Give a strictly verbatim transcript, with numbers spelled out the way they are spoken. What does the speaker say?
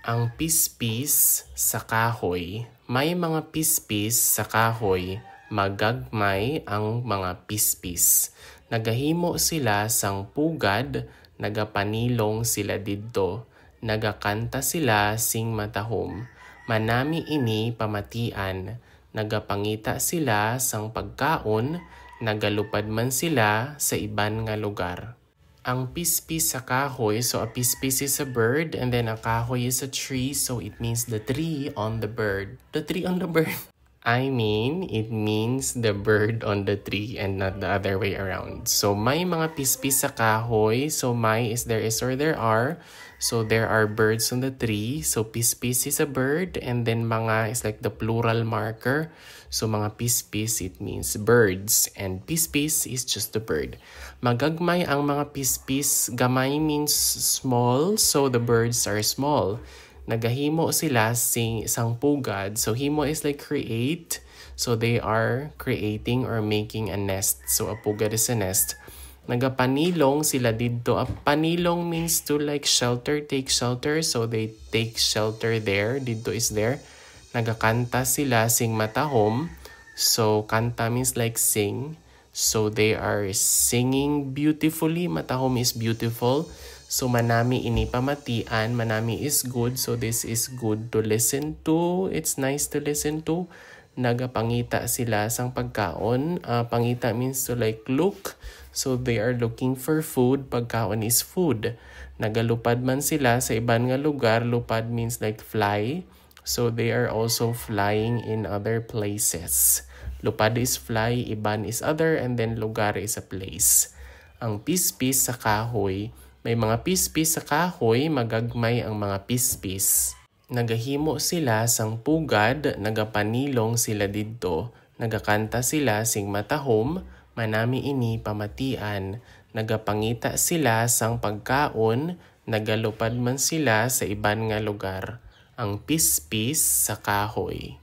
Ang pispis sa kahoy. May mga pispis sa kahoy, magagmay ang mga pispis. Nagahimo sila sang pugad, nagapanilong sila didto, nagakanta sila sing matahom. Manami ini pamatian, nagapangita sila sang pagkaon, nagalupad man sila sa iban nga lugar. Ang pispis sa kahoy, so a pispis is a bird, and then a kahoy is a tree, so it means the tree on the bird. The tree on the bird. I mean, it means the bird on the tree and not the other way around. So, may mga pispis sa kahoy. So, may is there is or there are. So, there are birds on the tree. So, pispis is a bird, and then mga is like the plural marker. So, mga pispis, it means birds, and pispis is just the bird. Magagmay ang mga pispis. Gamay means small, so the birds are small. Nagahimo sila sing sang pugad. So, himo is like create. So, they are creating or making a nest. So, a pugad is a nest. Nagapanilong sila didto. A panilong means to, like, shelter, take shelter. So, they take shelter there. Didto is there. Nagakanta sila sing matahom. So, kanta means, like, sing. So, they are singing beautifully. Matahom is beautiful. So, manami ini pamatian. Manami is good. So, this is good to listen to. It's nice to listen to. Nagapangita sila sang pagkaon. Ah, pangita means to, like, look. So, they are looking for food. Pagkaon is food. Nagalupad man sila sa iban nga lugar. Lupad means, like, fly. So, they are also flying in other places. Lupad is fly, iban is other, and then lugar is a place. Ang pispis sa kahoy. May mga pispis sa kahoy, magagmay ang mga pispis. Nagahimo sila sang pugad, nagapanilong sila didto, nagakanta sila sing matahom, manami ini pamatian, nagapangita sila sang pagkaon, nagalupad man sila sa iban nga lugar. Ang pispis sa kahoy.